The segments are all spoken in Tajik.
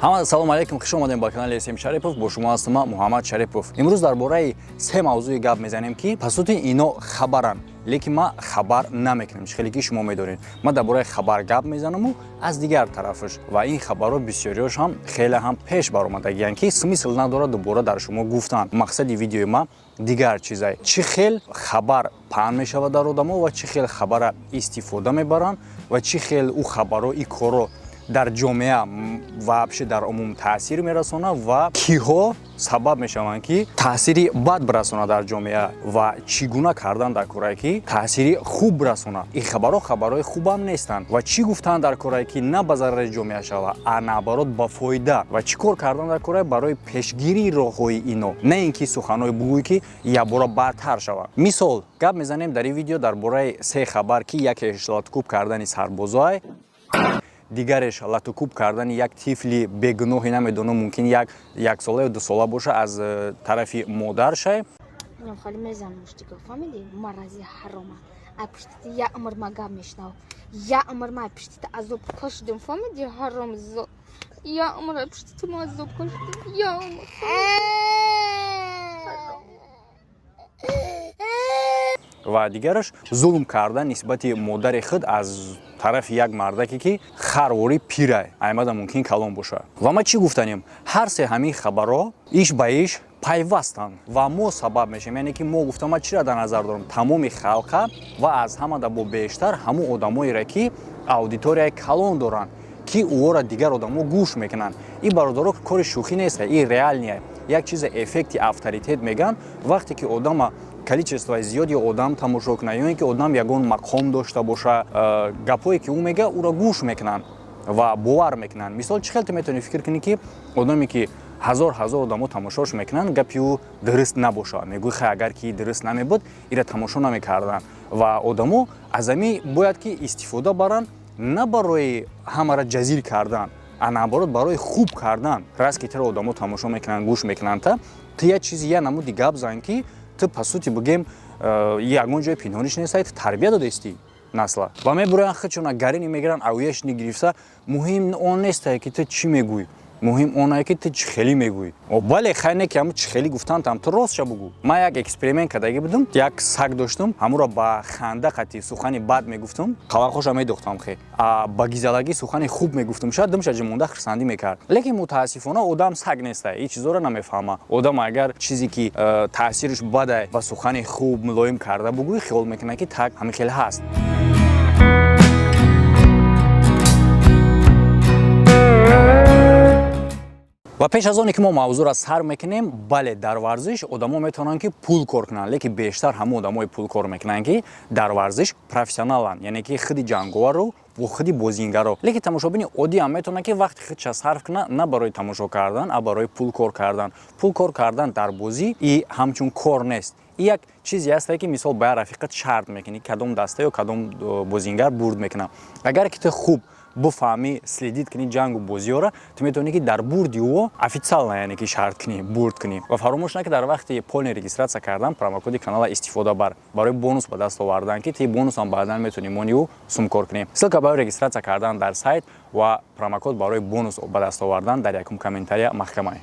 Ҳама салом алейкум, хуш омадем ба канали СМ Шарипов. Бо шумо ҳастам ман, Муҳаммад Шарипов. Имрӯз дар бораи се мавзӯи гап мезанем, ки по сути ино хабаранд, лекин ман хабар намекунам. Чӣ хеле ки шумо медонед, ман дар бораи хабар гап мезанаму аз дигар тарафаш, ва ин хабарҳо бисёриёш ҳам хеле ҳам пеш баромадагиянд, ки смысл надорад дубора дар шумо гуфтан. Мақсади видеои ман дигар чизае: чӣ хел хабар паҳн мешавад дар одамо ва чӣ хел хабара истифода мебаранд ва чӣ хел ӯ хабарро, и корро дар ҷомеа вообще дар умум таъсир мерасонад ва киҳо сабаб мешаванд, ки таъсири бад бирасонад дар ҷомеа, ва чӣ гуна кардан дар корае, ки таъсири хуб бирасонад. Ин хабарҳо хабарҳои хубам нестанд. Ва чӣ гуфтан дар корае, ки на ба зарари ҷомеа шавад, а наоборот, ба фоида, ва чӣ кор кардан дар корае барои пешгирии роҳҳои ино, на ин ки суханҳое бугӯй, ки якбора бадтар шавад. Мисол, гап мезанем дар ин видео дар бораи се хабар, ки якеш латукӯб кардани сарбозое, дигареш латукӯб кардани як тифли бегуноҳе, намедонам, мумкин як яксола ё дусола боша, аз тарафи модаршай. Хали мезанам штига, фаҳмиди, марази ҳарома. Ай пуштити я умр ма гап мешнав, я умр ма пуштити азоб кашидим, фаҳмиди, ҳаромзод. Я умр ай пуштити ма азоб кашидим, я умр. Ва дигараш зулм кардан нисбати модари худ аз тарафи як мардаке, ки харвори пирай, аймада мумкин калон бошад. Ва ма чӣ гуфтанем? Ҳар се ҳамин хабарҳо иш ба иш пайвастанд ва мо сабаб мешавем. Яъне ки мо гуфтам, ма чиро дар назар дорам? Тамоми халқа ва аз ҳамада бо бештар ҳамун одамоере, ки аудиторияи калон доранд, ки ӯҳоро дигар одамо гӯш мекунанд. Ин, бародаро, кори шӯхӣ нест, ин реальный як чизе, эффекти авторитет мегӯянд. Вақте ки одама количествои зиёди одам тамошо кунад ё ин ки одам ягон мақом дошта боша, гапҳое ки ӯ мегӯяд, ӯро гӯш мекунанд ва бовар мекунанд. Мисол, чӣ хел ту метавонӣ фикр кунӣ, ки одаме, ки ҳазор ҳазор одамо тамошош мекунанд, гапи ӯ дуруст набошад? Мегӯй: хай, агар ки дуруст намебуд, ира тамошо намекарданд. Ва одамо аз ами бояд ки истифода баранд, на барои ҳамаро ҷазир кардан, а наоборот, барои хуб кардан. Раз ки туро одамо тамошо мекунанд, гӯш мекунанд, та ту як чизи, як намуди гап зан, ки ту по сути бигем, ягон ҷои пинҳониш нестай, ту тарбия додаистӣ насла. Ва мебуроянд, худшона гарини мегиранд, авияшни гирифта. Муҳим он нестае, ки ту чӣ мегӯй, муҳим онае, ки ту чӣ хелӣ мегӯй. Бале, хай, не ки ҳамн чӣ хелӣ гуфтантам, ту ростша бугӯ. Ман як эксперимент кардагӣ будам. Як саг доштам, ҳамуро ба ханда қати сухани бад мегуфтам, қалақоша медохтам хе, а ба гизалагӣ сухани хуб мегуфтам, шояд думша ҷимонда хурсандӣ мекард. Лекин мутаассифона одам саг нестай, ин чизоро намефаҳма. Одам агар чизе ки таъсираш бадай, ба сухани хуб мулоим карда бугӯй, хиёл мекунад, ки так ҳамин хел ҳаст. Ва пеш аз оне ки мо мавзӯъро сар мекунем, бале, дар варзиш одамо метавонанд, ки пул кор кунанд, лекин бештар ҳамон одамое пул кор мекунанд, ки дар варзиш профессионаланд, яъне ки худи ҷанговару бо худи бозингаро. Лекин тамошобини оддӣ ҳам метавонад, ки вақти худша сарф кунад на барои тамошо кардан, а барои пул кор кардан. Пул кор кардан дар бозӣ и ҳамчун кор нест, и як чизе ҳастае, ки мисол ба як рафиқат шарт мекунӣ, кадом даста ё кадом бозингар бурд мекунад. Агар ки ту хуб буфаҳмӣ, следить кунӣ ҷангу бозиёра, ту метавонӣ, ки дар бурди ӯ официально, яъне ки шарт кунӣ, бурд кунӣ. Ва фаромӯш накӣ, дар вақти полный регистрация кардан промокоди канала истифода бар барои бонус ба даст овардан, ки ти бонусам баъдан метавонӣ мони ӯ сумкор кунӣ. Ссылка барои регистрация кардан дар сайт ва промокод барои бонус ба даст овардан дар якум комментария маҳкамай.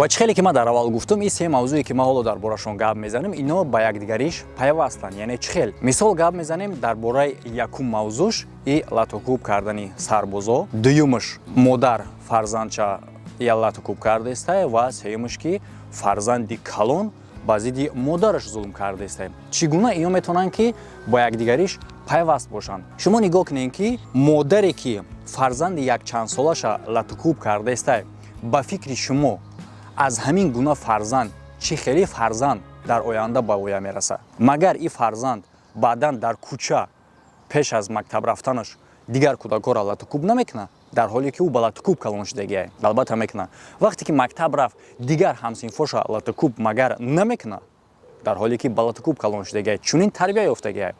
Ва чӣ хеле ки ман дар аввал гуфтам, ин се мавзӯе, ки ман ҳоло дар борашон гап мезанем, ино ба якдигариш пайвастанд. Яъне чӣ хел? Мисол, гап мезанем дар бораи якум мавзӯш и латукӯб кардани сарбозо, дуюмаш модар фарзандча я латукӯб кардаистай ва сеюмаш, ки фарзанди калон ба зидди модараш зулм кардаистай. Чӣ гуна ино метавонанд, ки ба якдигариш пайваст бошанд? Шумо нигоҳ кунед, ки модаре, ки фарзанди якчандсолаша латукӯб кардаистай, ба фикри шумо, аз ҳамин гуна фарзанд чӣ хеле фарзанд дар оянда ба воя мерасад? Магар ин фарзанд баъдан дар кӯча пеш аз мактаб рафтанаш дигар кӯдакҳоро латукӯб намекунад, дар ҳоле ки ӯ ба латукӯб калон шудагиай? Албатта мекунад. Вақте ки мактаб рафт, дигар ҳамсинфоша латукӯб магар намекунад, дар ҳоле ки ба латукӯб калон шудагиай, чунин тарбия ёфтагиай?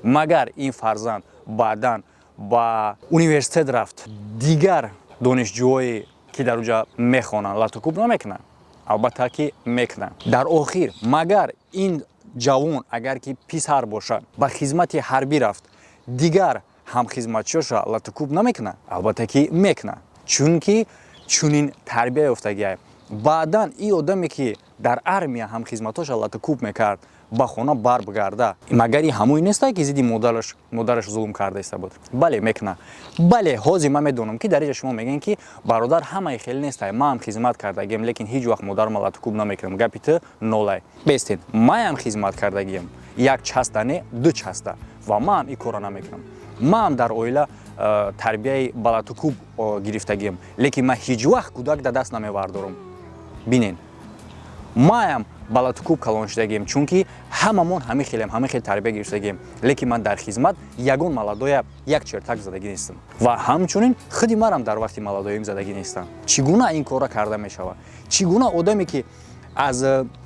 Магар ин фарзанд баъдан ба университет рафт, дигар донишҷӯҳое, ки дар уҷа мехонанд, латукӯб намекунанд? Албатта ки мекунанд. Дар охир, магар ин Ҷавон, агар ки писар бошад, ба хизмати ҳарбӣ рафт, дигар ҳамхизматчиёша латукуб намекунад? Албатта ки мекунад, чунки чунин тарбия ёфтагиай. Баъдан ин одаме, ки дар армия ҳамхизматоша латукуб мекард, ба хона барбигарда, магар и ҳамои нестай, ки зидди модараш зулм карда иста буд? Бале, мекунад. Бале, ҳозир ман медонам, ки дар инҷа шумо мегӯед, ки бародар, ҳамаи хеле нестай, ман ҳам хизмат кардагием, лекин ҳеҷ вақт модарма латукуб намекунам, гапи ту нолай. Бестен, маям хизмат кардагием, як часта не, ду часта, ва ман ин корро намекунам. Ман дар оила тарбияи балатукуб гирифтагием, лекин ман ҳеҷ вақт кӯдак да даст намевардорам. Бинен, маям балатукуб калон шудагием, чунки ҳамамон ҳамин хелем, ҳамин хел тарбия гирифтагием, лекин ман дар хизмат ягон маладоя як чертак задагӣ нестам ва ҳамчунин худи марам дар вақти маладоим задагӣ нестам. Чӣ гуна ин корра карда мешавад? Чӣ гуна одаме, ки аз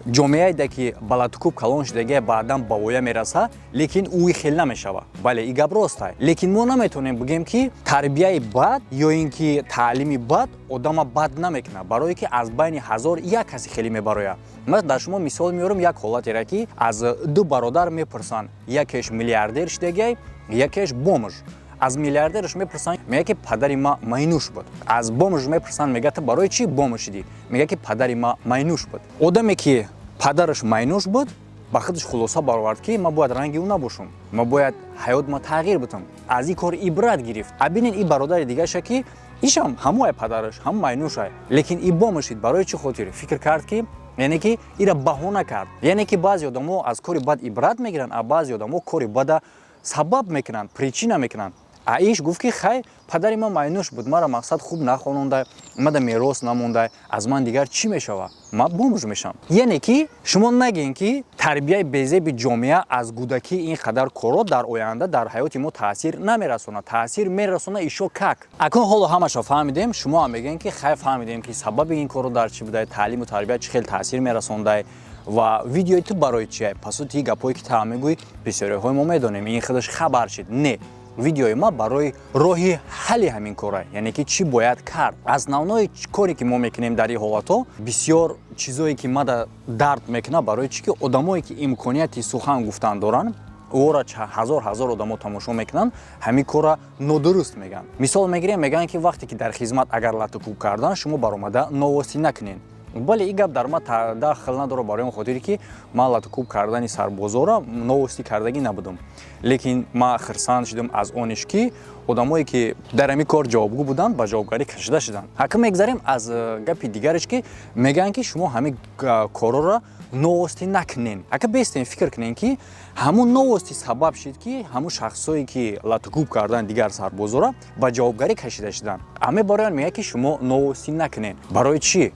ҷомеаеда, ки балатукуб калон шудагия, баъдан ба воя мераса, лекин ӯи хел намешавад? Бале, и гап ростай, лекин мо наметавонем бигӯем, ки тарбияи бад ё ин ки таълими бад одама бад намекунад, барое ки аз байни 1000 як касе хеле мебарояд. Ман дар шумо мисол меорам як ҳолатеро, ки аз ду бародар мепурсанд: якеш миллиардер шудагиай, якеш бомж. Аз миллиардераш мепурсанд, мега, ки падари ма майнӯш буд. Аз бомж мепурсанд, мега, ту барои чӣ бомж шудӣ? Мега, ки падари ма майнӯш буд. Одаме, ки падараш майнӯш буд, ба худаш хулоса баровард, ки ман бояд ранги ӯ набошам, ман бояд ҳаёт ма тағйир битам. Аз ин кор ибрат гирифт. А бинед, ин бародари дигаша, ки ишам ҳамоай, падараш ҳам майнӯшай, лекин и бомж шид. Барои чӣ хотир? Фикр кард, ки яъне ки ира баҳона кард. Яъне ки баъзе одамо аз кори бад ибрат мегиранд, а баъзе одамо кори бада сабаб мекунанд, причина мекунанд. А иш гуфт, ки хай, падари ман майнӯш буд, мара мақсад хуб нахононда, мада мерос намонда, аз ман дигар чӣ мешавад? Ман бомж мешавам. Яъне ки шумо нагӯен, ки тарбияи безеби ҷомеа аз кӯдакӣ ин қадар корро дар оянда дар ҳаёти мо таъсир намерасонад. Таъсир мерасонад. Ишо как акнун ҳоло ҳамаша фаҳмидем. Шумо ҳам мегӯем, ки хай, фаҳмидем, ки сабаби ин корро дар чӣ будай, таълиму тарбия чӣ хел таъсир мерасондай ва видеои ту барои чия? Пасути гапҳое, ки та мегӯӣ, бисёриҳои мо медонем, ин худаш хабар шид. Не, видеои ма барои роҳи ҳалли ҳамин кора, яъне ки чӣ бояд кард. Основной коре, ки мо мекунем дар ин ҳолатҳо, бисёр чизое, ки мада дард мекунад, барои чӣ ки одамое, ки имконияти сухан гуфтан доранд, ӯро ҳазор ҳазор одамо тамошо мекунанд, ҳамин корра нодуруст мегӯянд. Мисол мегирем, мегӯянд, ки вақте ки дар хизмат агар латукуб кардан, шумо баромада новости накунед. Бале, ин гап дар ма дахл надорад, барои он хотире ки ман латукуб кардани сарбозоро новости кардагӣ набудам, лекин ман хирсанд шудам аз ониш, ки одамое, ки дар ҳамин кор ҷавобгӯ буданд, ба ҷавобгарӣ кашида шуданд. Ҳакм мегзарем аз гапи дигараш, ки мегӯянд, ки шумо ҳамин корҳоро новости накунен. Ака, бестен, фикр кунем, ки ҳамун новости сабаб шид, ки ҳамун шахсое, ки латукуб карданд дигар сарбозоро, ба ҷавобгарӣ кашида шуданд. Аме бароян мегӯяд, ки шумо новости накунен. Барои чӣ?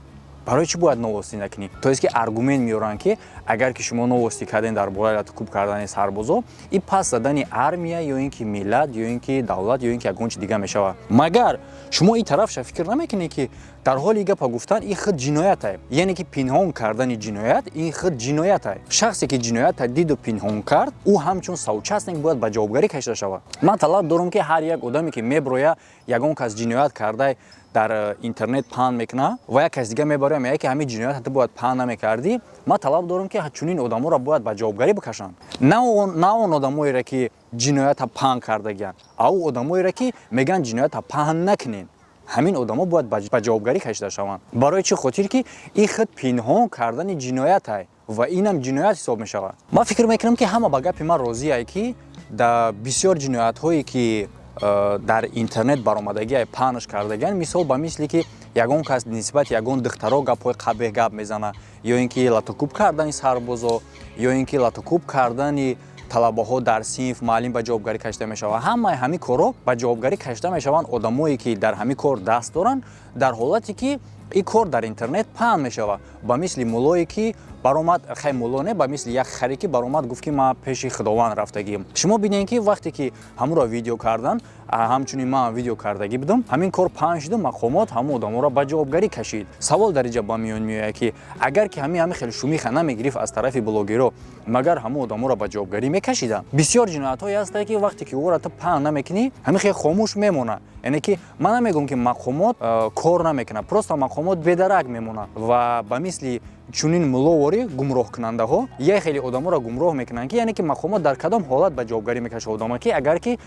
Барои чӣ бояд новости накунӣ? То есть ки аргумент меоранд, ки агар ки шумо новости кардем дар бораи латукуб кардани сарбозо, и пас задани армия ё ин ки миллат, ё ин ки давлат, ё ин ки ягон чи дига мешавад. Магар шумо ин тарафша фикр намекунед, ки дар ҳоли гапа гуфтан ин худ ҷинояте? Яъне ки пинҳон кардани ҷиноят ин худ ҷинояте. Шахсе, ки ҷиноята диду пинҳон кард, ӯ ҳамчун соучастник бояд ба ҷавобгарӣ кашида шавад. Ман талаб дорам, ки ҳар як одаме, ки меброя, ягон кас ҷиноят карда, дар интернет паҳн мекунад ва як кас дига мебароя, мегӯяд, ки ҳамин ҷиноят ту бояд паҳн намекардӣ, ман талаб дорам, ки чунин одаморо бояд ба ҷавобгарӣ бикашанд. На он одамоеро, ки ҷиноята паҳн кардагиянд, а ӯ одамоеро, ки мегӯянд ҷиноята паҳн накунед. Ҳамин одамо бояд ба ҷавобгарӣ кашида шаванд. Барои чӣ хотир? Ки ин худ пинҳон кардани ҷиноятай ва инам ҷиноят ҳисоб мешавад. Ман фикр мекунам, ки ҳама ба гапи ман розие, ки дар бисёр ҷиноятҳое, ки дар интернет баромадагиай, паҳнаш кардагиан, мисол ба мисли ки ягон кас нисбати ягон духтаро гапҳои қабеҳ гап мезана, ё ин ки латукуб кардани сарбозо, ё ин ки латукуб кардани талабаҳо дар синф, муаллим ба ҷавобгарӣ кашида мешавад. Ҳамаи ҳамин корҳо ба ҷавобгарӣ кашида мешаванд одамое, ки дар ҳамин кор даст доранд, дар ҳолате ки ин кор дар интернет паҳн мешавад. Ба мисли муллое, ки баромад, хай, мулло не, ба мисли як харе, ки баромад, гуфт, ки ман пеши Худованд рафтагиам. Шумо бинед, ки вақте ки ҳамонро видео кардан, ҳамчунин ман видео кардагӣ будам, ҳамин кор паҳн шуду мақомот ҳамон одаморо ба ҷавобгарӣ кашид. Савол дар инҷа ба миён меояд, ки агар ки ҳамин хеле шумиха намегирифт аз тарафи блогерро, магар ҳамон одаморо ба ҷавобгарӣ мекашиданд? Бисёр ҷиноятҳое ҳастанд, ки вақте ки ӯро ту паҳн намекунӣ, ҳамин хеле хомӯш мемонад. Яъне ки ман намегӯям, ки мақомот кор намекунад, просто мақомот бедарак мемонад ва ба мисли Чунин муловорӣ гумроҳкунандаҳо як хеле одаморо гумроҳ мекунанд, ки яъне ки мақомот дар кадом ҳолат ба ҷавобгарӣ мекашад одама, ки агар ки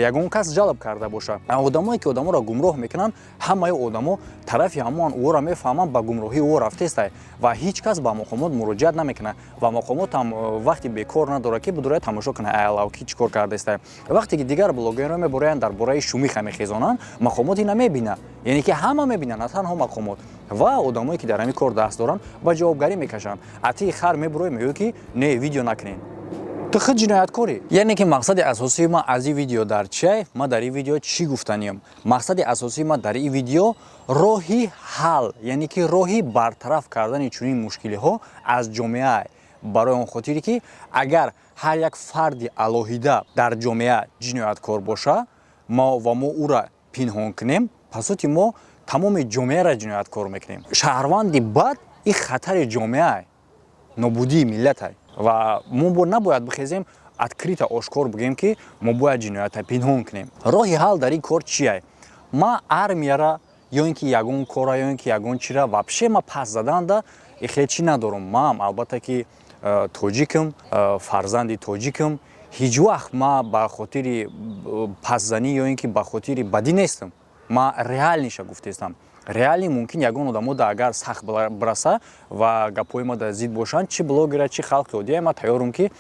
ягон кас ҷалб карда бошад. Одамое ки одаморо гумроҳ мекунанд, ҳамаи одамо тарафи ҳамон ӯро мефаҳманд, ба гумроҳии ӯ рафтестай ва ҳеҷ кас ба мақомот муроҷиат намекунад. Ва мақомот ҳам вақти бекор надорад, ки бидурад, тамошо кунад, айлав ки чӣ кор кардестай. Вақте ки дигар блогерро мебуроянд, дар бораи шумиха мехезонанд, мақомот ина мебинад, яъне ки ҳама мебинанд, на танҳо мақомот. Ва одамое ки дар ҳамин кор даст доранд, ба ҷавобгарӣ мекашанд. Атии хар мебурои, мегӯяд, ки не, видео накунед, ту худ ҷинояткорӣ. Яъне ки мақсади асосии ман аз ин видео дар чиай? Ман дар ин видео чӣ гуфтаниям? Мақсади асосии ман дар ин видео роҳи ҳал, яъне ки роҳи бартараф кардани чунин мушкилиҳо аз ҷомеа. Барои он хотире ки агар ҳар як фарди алоҳида дар ҷомеа ҷинояткор боша мо ва мо ӯра пинҳон кунем, пасоти мо тамоми ҷомеаро ҷинояткор мекунем. Шаҳрванди бад ин хатари ҷомеа, нобудии миллатай. Ва мо бо набояд бихезем, открыто, ошкор бигӯем, ки мо бояд ҷиноята пинҳон кунем. Роҳи ҳал дар ин кор чия? Ма армияра ё ин ки ягон кора, ё ин ки ягон чира вообще ма пас заданда ихе чӣ надорум. Маам, албатта ки, тоҷикам, фарзанди тоҷикам. Ҳеҷ вақт ма ба хотири пасзанӣ ё ин ки ба хотири бадӣ нестам. Ма реальный ша гуфтестам. Реальный мумкин ягон одамо да агар сахт бираса ва гапҳои ма да зид бошанд, чӣ блогера, чӣ халқи оддия, ма тайёрам, ки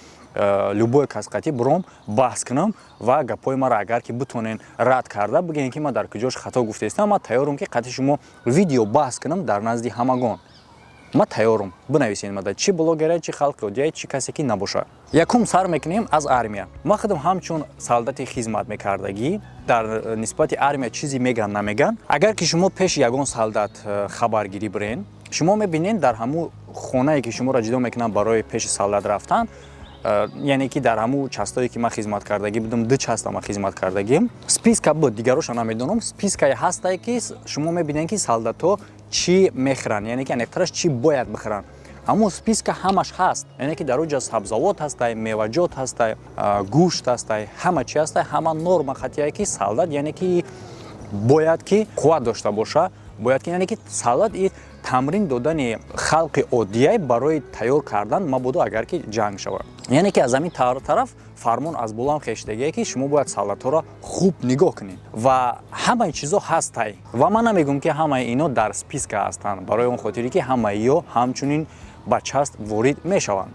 любой кас қатӣ буром, баҳс кунам. Ва гапҳои маро агар ки битонен рад карда бигӯен, ки ман дар куҷош хато гуфтестам, ман тайёрам, ки қатъи шумо видео баҳс кунам дар назди ҳамагон. Ма тайёрам, бинависед мада, чӣ блогера, чӣ халқи оддия, чӣ касе ки набошад. Якум, сар мекунем аз армия. Ман худам ҳамчун солдати хизмат мекардагӣ дар нисбати армия чизе меган, намеган. Агар ки шумо пеши ягон солдат хабаргирӣ бирен, шумо мебинед, дар ҳамун хонае ки шуморо ҷудо мекунанд барои пеши солдат рафтан, яъне ки дар ҳамун часть ое ки ман хизмат кардагӣ будам, ду часть а ман хизмат кардагим, списка буд, дигароша намедонам, списка е ҳастае, ки шумо мебинед, ки солдатҳо чӣ мехӯранд, яъне ки аниқтараш, чӣ бояд бихӯранд. Ҳамун списка ҳамаш ҳаст, яъне ки дар оҷа сабзавот ҳастай, меваҷот ҳастай, гӯшт ҳастай, ҳама чи ҳастай, ҳама норма хатие ки солдат, яъне ки бояд ки қувват дошта боша, бояд ки, яъне ки солдат и тамрин додани халқи оддияй барои тайёр кардан, мабодо агар ки ҷанг шавад. Яъне ки аз ҳамин тараф фармон аз болоам хешидагие, ки шумо бояд солдатҳоро хуб нигоҳ кунед ва ҳамаи чизо ҳастай. Ва ман намегӯм, ки ҳамаи ино дар списка ҳастанд, барои он хотире ки ҳамаи ё ҳамчунин ба часть ворид мешаванд.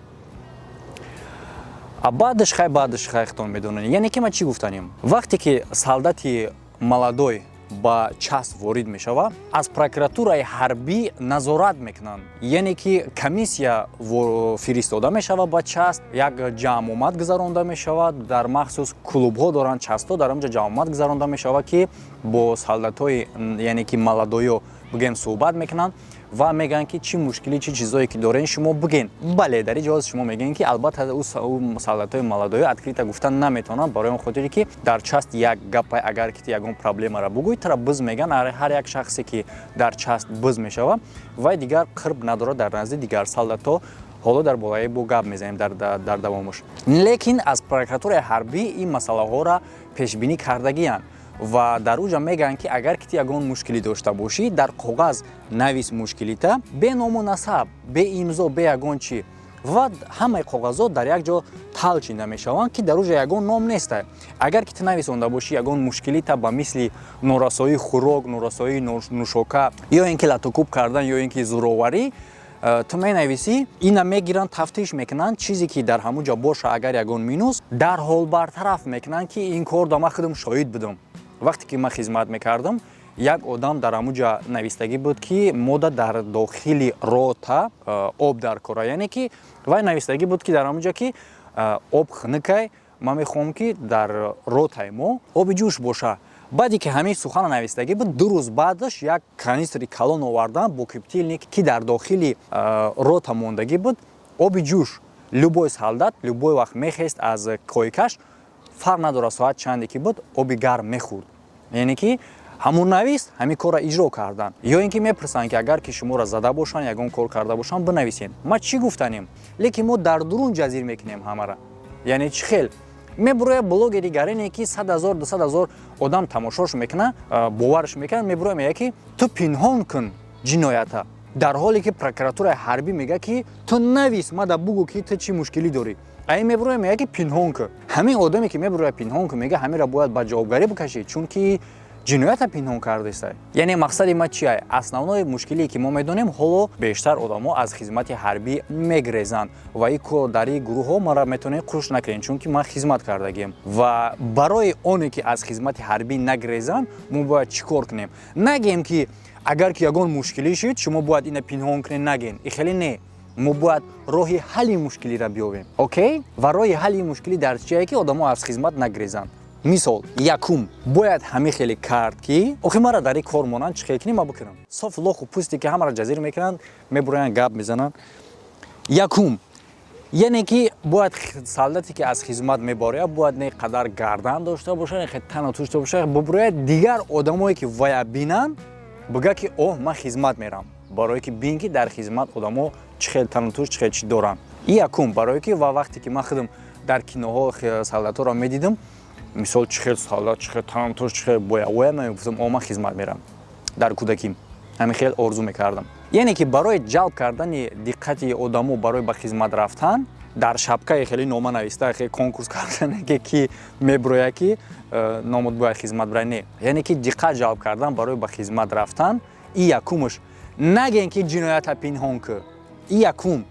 А баъдаш хай, баъдаш хай, хитон медонед. Яъне ки ман чӣ гуфтанем? Вақте ки солдати молодой ба часть ворид мешавад, аз прокуратураи ҳарбӣ назорат мекунанд, яъне ки комиссия фиристода мешавад ба часть, як ҷамъомад гузаронда мешавад. Дар махсус клубҳо доранд часть ҳо, дар онҷа ҷамъомад гузаронда мешавад, ки бо солдатҳои, яъне ки молодой ё бигӯем, суҳбат мекунанд ва мегӯянд, ки чӣ мушкилӣ, чӣ чизое ки дорен, шумо бигӯен. Бале, дар ин ҷо шумо мегӯен, ки албатта ӯ солдатҳои молодой ё открыто гуфтан наметавонанд, барои он хотире ки дар часть як гапа агар ки ту ягон проблемаро бугӯй, тара биз мегӯянд. Ҳар як шахсе ки дар часть биз мешавад, вай дигар қурб надорад дар назди дигар солдатҳо. Ҳоло дар бораи бо гап мезанем дар давомаш. Лекин аз прокуратураи ҳарбӣ ин масъалаҳоро пешбинӣ кардагиянд ва дар уҷа мегӯянд, ки агар ки ту ягон мушкилӣ дошта бошӣ, дар коғаз навис мушкилита, бе ному насаб, бе имзо, бе ягон чӣ. Ва ҳамаи коғазҳо дар як ҷо талчида мешаванд, ки дар уҷа ягон ном неста. Агар ки ту нависонда бошӣ ягон мушкилита, ба мисли норасоии хӯрок, норасоии нӯшока, ё ин ки латукӯб кардан, ё ин ки зӯроварӣ, ту менависӣ, ина мегиранд, тафтиш мекунанд. Чизе ки дар ҳамун ҷо боша, агар ягон минус, дарҳол бартараф мекунанд, ки ин кор да ман худам шоҳид будам. Вақте ки ман хизмат мекардам, як одам дар ҳамун ҷа навистагӣ буд, ки мода дар дохили рота об дар кора, яъне ки вай навистагӣ буд, ки дар ҳамун ҷа ки об хунукай, ман мехоҳам, ки дар ротаи мо оби ҷӯш боша. Баъде ки ҳамин сухана навистагӣ буд, 2 рӯз баъдаш як канистри калон овардан бо кипятильник, ки дар дохили рота мондагӣ буд оби ҷӯш. Любой солдат любой вақт мехест аз койка ш, фарқ надорад соат чанде ки буд, оби гарм мехӯрд. Яъне ки ҳамун навист, ҳамин корро иҷро карданд. Ё ин ки мепурсанд, ки агар ки шуморо зада бошанд, ягон кор карда бошанд, бинависед. Ма чӣ гуфтанем? Лекин мо дар дурун ҷазир мекунем ҳамара. Яъне чӣ хел мебуроя блогери гарене, ки 100 000, 200 000 одам тамошош мекуна, боварш мекунад, мебуроя, мега, ки ту пинҳон кун ҷиноята. Дар ҳоле ки прокуратураи ҳарбӣ мега, ки ту навис, мада бугӯ, ки ту чӣ мушкилӣ дорӣ. Ай мебуроя, мега, ки пинҳон кӯ. Ҳамин одаме, ки мебуроя, пинҳон кӯ мега, ҳаминро бояд ба ҷавобгарӣ бикашӣ, чунки ҷиноята пинҳон кардеста. Яъне мақсади ма чия? Основной мушкилие, ки мо медонем, ҳоло бештар одамо аз хизмати ҳарбӣ мегрезанд ва и дар ин гурӯҳҳо маро метавонед қуш накунед, чунки ман хизмат кардагием. Ва барои оне ки аз хизмати ҳарбӣ нагрезанд, мо бояд чӣ кор кунем? Нагем, ки агар ки ягон мушкилӣ шуд, шумо бояд ина пинҳон кунед. Нагем и хеле не, мо бояд роҳи ҳалли мушкилиро биёбем. Окей, ва роҳи ҳалли мушкилӣ дар чие, ки одамо аз хизмат нагрезанд? Мисол, якум, бояд ҳамин хеле кард, ки охи мара дар ин кор монанд, чӣ хел кунем, ма бикунам? Соф лоху пусте, ки ҳамаро ҷазир мекунанд, мебуроянд, гап мезананд. Якум, яъне ки бояд солдате, ки аз хизмат мебарояд, бояд не қадар гардан дошта бошад, не тану дошта бошад, бубурояд, дигар одамое, ки вая бинанд, бига, ки оҳ, ман хизмат мерам, барое ки бин, ки дар хизмат одамо чӣ хел тану туш, чӣ хел чӣ доранд. И якум, барое ки ва вақте ки ман худам дар киноҳо солдатҳоро медидам, мисол, чӣ хел солдат, чӣ хел танатуш, чӣ хел бояоя, ман мегуфтам: «О, ман хизмат мерам». Дар кӯдаким ҳамин хел орзу мекардам. Яъне ки барои ҷалб кардани диққати одамо барои ба хизмат рафтан, дар шапкаи хеле нома нависта, хеле конкурс кардан, ки мебурояд, ки номот бояд хизмат бирай. Не, яъне ки диққат ҷалб кардан барои ба хизмат рафтан. И якумаш, нагем, ки ҷиноята пинҳон кӯ. И якум.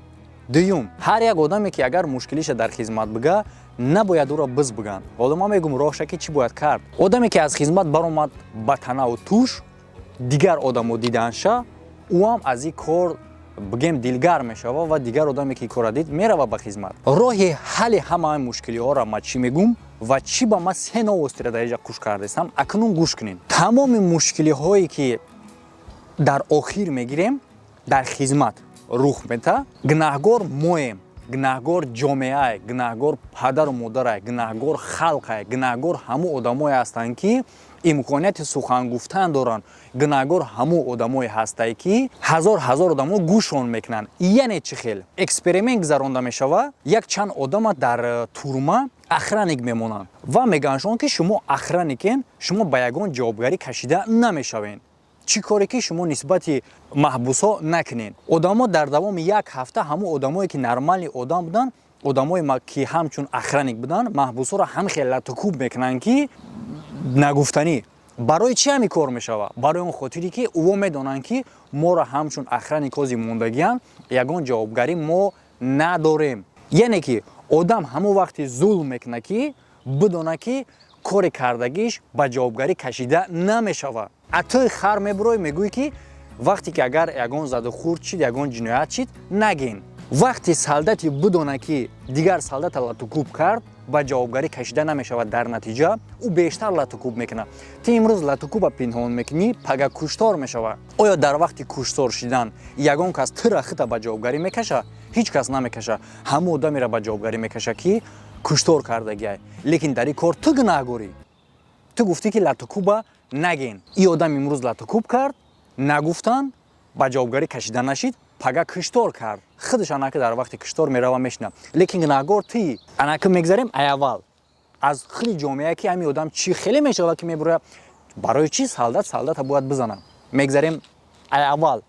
Дуюм, ҳар як одаме, ки агар мушкилиша дар хизмат бига, набояд ӯро биз биган. Ҳоло ман мегӯм роҳша, ки чӣ бояд кард. Одаме, ки аз хизмат баромад ба танаву туш, дигар одамо диданша, ӯ ҳам аз ин кор, бигем, дилгарм мешава ва дигар одаме, ки кора дид, мерава ба хизмат. Роҳи ҳалли ҳамаи мушкилиҳоро ма чӣ мегӯм ва чӣ ба ма се новостиро дар инҷа қуш кардастам, акнун гӯш кунед. Тамоми мушкилиҳое, ки дар охир мегирем, дар хизмат рух мета, гунаҳгор моем, гунаҳгор ҷомеае, гунаҳгор падару модарае, гунаҳгор халқае, гунаҳгор ҳамун одамое ҳастанд, ки имконияти сухан гуфтан доранд, гунаҳгор ҳамун одамое ҳастае, ки ҳазор ҳазор одамо гӯшон мекунанд. Яъне чӣ хел эксперимент гузаронда мешава? Як чанд одама дар турма охранник мемонанд ва мегӯянд шон, ки шумо охранникен, шумо ба ягон ҷавобгарӣ кашида намешавед, чӣ коре ки шумо нисбати маҳбусҳо накунед. Одамо дар давоми як ҳафта, ҳамун одамое, ки нормальный одам буданд, одамое, ки ҳамчун охранник буданд, маҳбусҳоро ҳам хел латукуб мекунанд, ки нагуфтанӣ. Барои чӣ ҳамин кор мешавад? Барои он хотире, ки ӯво медонанд, ки моро ҳамчун охранник ҳози мондагианд, ягон ҷавобгарӣ мо надорем. Яъне ки одам ҳамон вақте зулм мекунад, ки бидонад, ки кори кардагиш ба ҷавобгарӣ кашида намешавад. Атои хар мебурой, мегӯӣ, ки вақте ки агар ягон задухӯрд шид, ягон ҷиноят шид, нагин. Вақте солдате бидонад, ки дигар солдата латукуб кард, ба ҷавобгарӣ кашида намешавад, дар натиҷа ӯ бештар латукуб мекунад. Ту имрӯз латукуба пинҳон мекунӣ, пага куштор мешавад. Оё дар вақти куштор шидан ягон кас тира хита ба ҷавобгарӣ мекаша? Ҳеҷ кас намекаша. Ҳамон одамеро ба ҷавобгарӣ мекаша, ки куштор кардагиай. Лекин дар ин кор ту гунаҳгорӣ. Ту гуфтӣ, ки латукуба нагин. Ин одам имрӯз латукуб кард, нагуфтан, ба ҷавобгарӣ кашида нашид, пага киштор кард, худаш анака дар вақти киштор мерава, мешина, лекин гунаҳгор тии. Анака мегзарем аввал аз худи ҷомеа, ки ҳамин одам чӣ хеле мешавад, ки мебурояд, барои чӣ солдат солдата бояд бизанад? Мегзарем аввал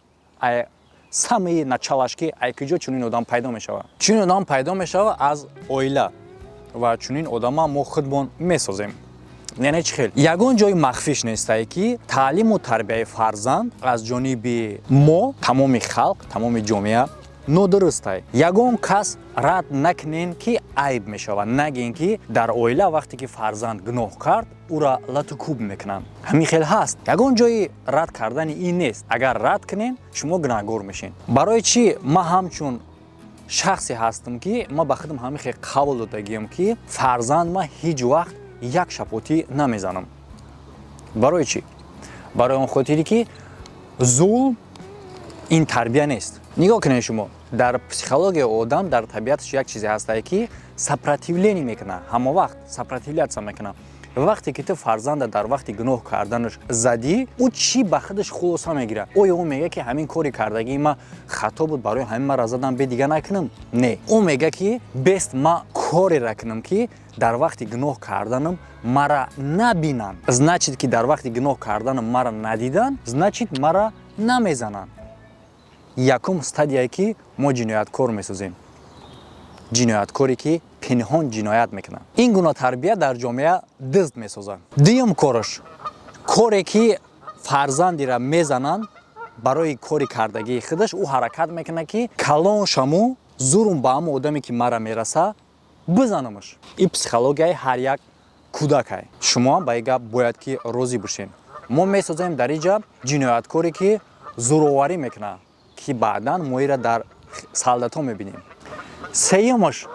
самый началаш, ки ай куҷо чунин одам пайдо мешавад. Чунин одам пайдо мешавад аз оила ва чунин одама мо худмон месозем. Яъне чӣ хел? Ягон ҷои махфиш нестае, ки таълиму тарбияи фарзанд аз ҷониби мо, тамоми халқ, тамоми ҷомеа нодурустай. Ягон кас рад накунен, ки айб мешавад. Нагем, ки дар оила вақте ки фарзанд гуноҳ кард, ӯра латукуб мекунанд. Ҳамин хел ҳаст, ягон ҷои рад кардани ин нест. Агар рад кунен, шумо гунаҳгор мешед. Барои чӣ? Ман ҳамчун шахсе ҳастам, ки ман ба худам ҳамин хел қавл додагиам, ки фарзанд ман ҳеҷ вақт як шапотӣ намезанам. Барои чӣ? Барои он хотире, ки зулм ин тарбия нест. Нигоҳ кунед, шумо дар психологияи одам, дар табиаташ як чизе ҳастае, ки сопротивление мекунад, ҳама вақт сопротивляться мекунад. Вақте ки ту фарзанда дар вақти гуноҳ карданаш задӣ, ӯ чӣ ба худаш хулоса мегирад? Оё ӯ мегӯяд, ки ҳамин кори кардагии ма хато буд, барои ҳамин мара задам, бе дига накунам? Не, ӯ мегӯяд, ки бест ма корера кунам, ки дар вақти гуноҳ карданам мара набинанд. Значит, ки дар вақти гуноҳ карданам мара надидан, значит, мара намезананд. Якум стадияе, ки мо ҷинояткор месозем, ҷинояткоре, ки пинҳон ҷиноят мекунад. Ин гуна тарбия дар ҷомеа дизд месозад. Дуюм кораш, коре ки фарзандира мезананд, барои кори кардагии худаш ӯ ҳаракат мекунад, ки калон шаму зурум ба ҳама одаме, ки мара мераса, бизанамаш. Ин психологияи ҳар як кӯдакай. Шумо ба ин гап бояд ки розӣ бошед. Мо месозем дар инҷа ҷинояткоре, ки зӯроварӣ мекунад, ки баъдан мо ира дар солдатҳо мебинем. Сеюмаш,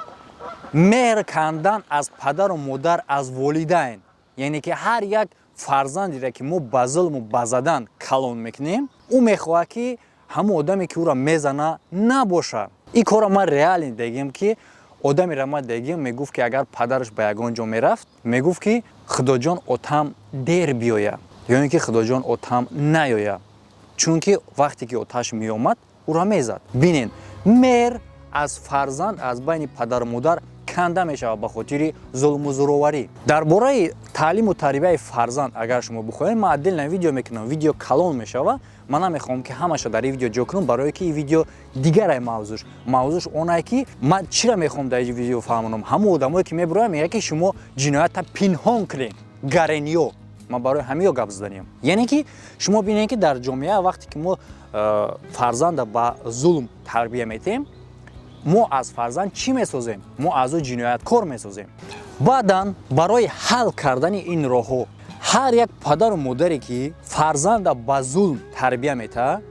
меҳр кандан аз падару модар, аз волидайн. Яъне ки ҳар як фарзандере, ки мо ба зулму ба задан калон мекунем, ӯ мехоҳад, ки ҳамон одаме, ки ӯро мезана, набошад. Ин корро ман реально дегем, ки одамеро ман дегем, мегуфт, ки агар падараш ба ягон ҷо мерафт, мегуфт, ки «Худоҷон, отам дер биёя» ё ин ки «Худоҷон, отам наёя», чунки вақте ки оташ меомад, ӯро мезад. Бинен, меҳр аз фарзанд, аз байни падару модар канда мешавад ба хотири зулму зӯроварӣ. Дар бораи таълиму тарбияи фарзанд, агар шумо бихоҳед, ман отдельно видео мекунам, видео калон мешавад. Ман намехоҳам, ки ҳамаша дар ин видео ҷо кунам, барое ки ин видео дигарай мавзӯш. Мавзӯш онае, ки ман чира мехоҳам дар ин видео фаҳмонам. Ҳамон одамое, ки мебироям, мегӯяд, ки шумо ҷиноята пинҳон кунед, гарениё. Ман барои ҳамиё гап заданиям. Яъне ки шумо бинед, ки дар ҷомеа вақте ки мо фарзанда ба зулм тарбия метиҳем, мо аз фарзанд чӣ месозем? Мо аз ӯ ҷинояткор месозем. Баъдан барои ҳал кардани ин роҳҳо, ҳар як падару модаре, ки фарзанда ба зулм тарбия метаҳад,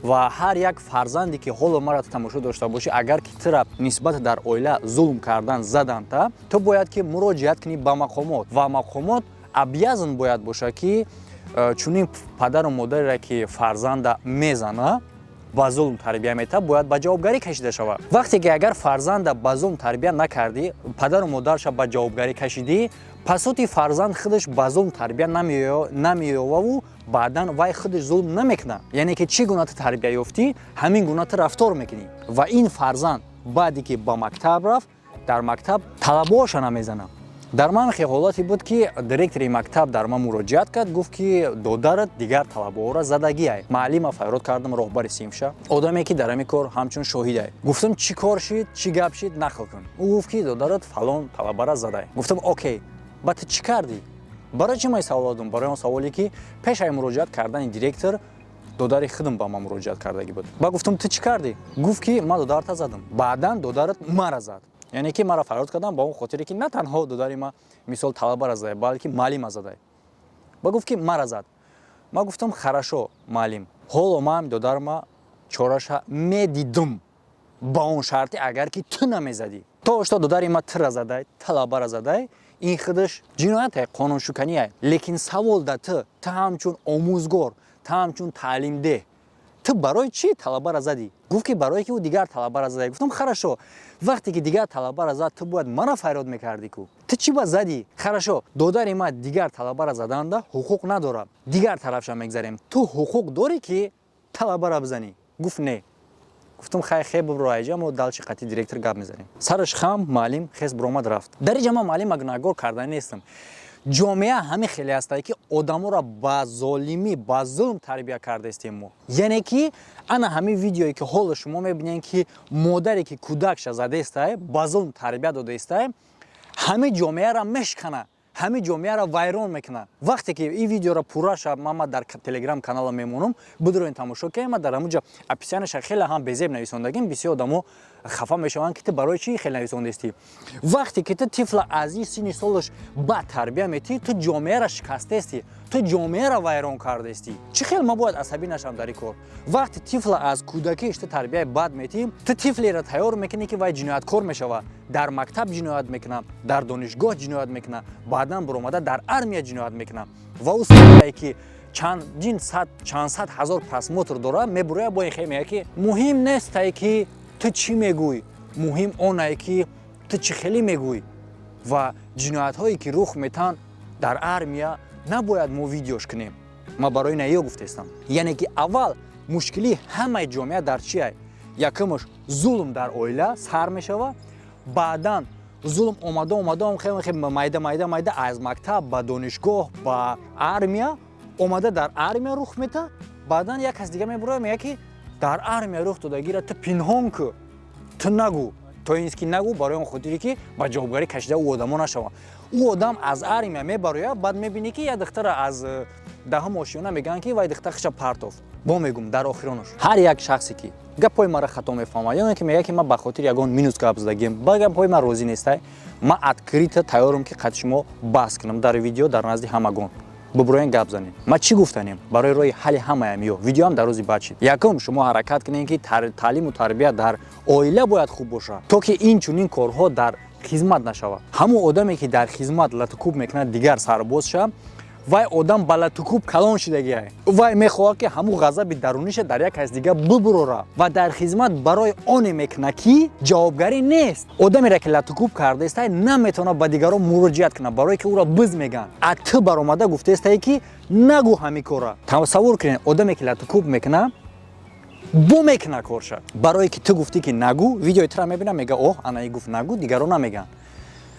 ва ҳар як фарзанде, ки ҳоло мара тамошо дошта бошӣ, агар ки тура нисбат дар оила зулм кардан, заданта, ту бояд ки муроҷиат кунӣ ба мақомот, ва мақомот обязан бояд бошад, ки чунин падару модареро, ки фарзанда мезана, ба зулм тарбия метаҳад, бояд ба ҷавобгарӣ кашида шавад. Вақте ки агар фарзанда ба зулм тарбия накардӣ, падару модарша ба ҷавобгарӣ кашидӣ, пасоти фарзанд худаш ба зулм тарбия намеёваву баъдан вай худаш зулм намекунад. Яъне ки чӣ гуна ту тарбия ёфтӣ, ҳамин гуна ту рафтор мекунӣ. Ва ин фарзанд баъде ки ба мактаб рафт, дар мактаб талабаҳоша намезанад. Дар ман хе ҳолате буд, ки директори мактаб дар ман муроҷиат кард, гуфт, ки додарат дигар талабаҳоро задагиай. Маълима фарёд кардам, роҳбари синфша, одаме, ки дар ҳамин кор ҳамчун шоҳидай. Гуфтам: «Чӣ кор шид, чӣ гап шид, нақл кун». Ӯ гуфт, ки додарат фалон талабара задай. Гуфтам: «Окей, ба ту чӣ кардӣ? Барои чӣ ман савол додам?» Барои он саволе, ки пешаи муроҷиат кардани директор додари худам ба ман муроҷиат кардагӣ буд. Ба гуфтам: «Ту чӣ кардӣ?» Гуфт, ки ман додарта задам, баъдан додарат мара зад. Яъне ки маро фарёд кардам ба он хотире, ки на танҳо додари ма, мисол, талабара задай, балки маълима задай. Ба гуфт, ки мара зад. Ма гуфтам: «Хорошо, маълим, ҳоло ман додарма чораша медидум, ба он шарте, агар ки ту намезадӣ. То что додари ма тира задай, талабара задай, ин худаш ҷинояте, қонуншукание. Лекин савол да ту: ту ҳамчун омӯзгор, ту ҳамчун таълимдеҳ, ту барои чӣ талабара задӣ?» Гуфт, ки барое ки ӯ дигар талабара задай. Гуфтам: «Хорошо, вақте ки дигар талабара зад, ту бояд мара фарёд мекардӣ ку, ту чӣ ба задӣ?» Хорошо, додари ма дигар талабара заданда ҳуқуқ надорад. Дигар тарафша мегзарем: ту ҳуқуқ дорӣ, ки талабара бизанӣ? Гуфт: «Не». Гуфтам: «Хай, хе, бибро айҷа, мо дальше қати директор гап мезанем». Сараш хам, маълим хес биромад, рафт. Дар иҷа ман маълима гунаҳгор карда нестам. Ҷомеа ҳамин хеле ҳастае, ки одаморо ба золимӣ, ба зулм тарбия кардаистем мо. Яъне ки ана ҳамин видеое, ки ҳоло шумо мебинед, ки модаре, ки кӯдакша задаистае, ба зулм тарбия додаистае, ҳамин ҷомеаро мешкана, ҳамин ҷомеаро вайрон мекунад. Вақте ки ин видеоро пурра ша ман дар Телеграм канала мемонам, бидроен, тамошо кунем. Ман дар ҳамуҷа описанияша хеле ҳам безеб нависондагим. Бисёр одамо хафа мешаванд, ки ту барои чӣ хеле нависондаистӣ. Вақте ки ту тифла аз ин синни солаш бад тарбия метиҳӣ, ту ҷомеаро шикастаистӣ, ту ҷомеаро вайрон кардаистӣ. Чӣ хел ман бояд асабӣ нашавам дар ин кор? Вақте тифла аз кӯдакиш ту тарбияи бад метиҳӣ, ту тифлеро тайёр мекунӣ, ки вай ҷинояткор мешавад. Дар мактаб ҷиноят мекунад, дар донишгоҳ ҷиноят мекунад, баъдан баромада дар армия ҷиноят мекунад. Ва ӯ, ки чандин сад, чанд сад ҳазор просмотр дорад, мебурояд бо ин хел, мегӯяд, ки муҳим нестае, ки ту чӣ мегӯй, муҳим онае, ки ту чӣ хеле мегӯй. Ва ҷиноятҳое, ки рух метаҳанд дар армия, набояд мо видеош кунем. Ман барои наё гуфтаистам. Яъне ки аввал мушкилии ҳамаи ҷомеа дар чие? Якумаш, зулм дар оила сар мешавад. Баъдан зулм омада, омада, хеле майда, майда, майда, аз мактаб ба донишгоҳ, ба армия омада, дар армия рух метаҳад. Баъдан як кас дига мебурояд, мегӯяд, ки Дар армия рух додагира ту пинҳон кӯ, ту нагӯ, то ин ки нагӯ, барои он хотире ки ба ҷавобгарӣ кашида ӯ одамо нашаванд. Ӯ одам аз армия мебарояд, баъд мебинӣ, ки як духтара аз 10-ум ошёна мегӯянд, ки вай духтар хиша партофт. Бо мегӯм, дар охиронаш ҳар як шахсе, ки гапҳои маро хато мефаҳмад ё ки мегӯяд, ки ман ба хотири ягон минус гап задагием, ба гапҳои ман розӣ нестай, ман открыто тайёрам, ки қати шумо баҳс кунам дар видео, дар назди ҳамагон бубуроен, гап занем. Ман чӣ гуфтанем барои роҳи ҳалли ҳамаям ё видеоам дар рӯзи баъд шид. Якум, шумо ҳаракат кунед, ки таълиму тарбия дар оила бояд хуб бошад, то ки ин чунин корҳо дар хизмат нашавад. Ҳамон одаме, ки дар хизмат латукуб мекунад дигар сарбозша, вай одам ба латукуб калон шидагиай. Вай мехоҳад, ки ҳамун ғазаби даруниша дар як кас дига бубурора ва дар хизмат барои оне мекунад, ки ҷавобгарӣ нест. Одамере, ки латукуб кардаистай, наметавонад ба дигарон муроҷиат кунад, барое ки ӯро биз мегӯянд. А ту баромада гуфтаистае, ки нагӯ ҳамин кора. Тасаввур кунед, одаме, ки латукуб мекунад, бо мекуна корша, барое ки ту гуфтӣ, ки нагӯ. Видеои тура мебинам, мега: «Оҳ, анаи гуфт нагӯ». Дигарон намегӯянд.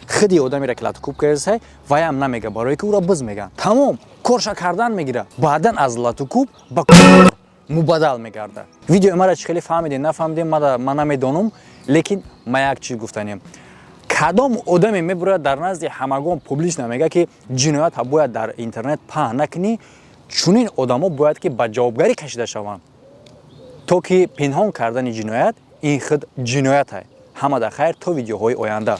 Худи одамере, ки латукуб кардасай, ваям намега, барое ки ӯро биз мегӯянд. Тамом, корша кардан мегира, баъдан аз латукуб ба мубаддал мегардад. Видеои мара чӣ хеле фаҳмидем, нафаҳмидем, ман намедонам, лекин ман як чиз гуфтанем: кадом одаме мебурояд, дар назди ҳамагон публично мега, ки ҷиноятро бояд дар интернет паҳн накунӣ? Чунин одамо бояд, ки ба ҷавобгарӣ кашида шаванд, то ки пинҳон кардани ҷиноят ин худ ҷинояте. Ҳамада хайр, то видеоҳои оянда.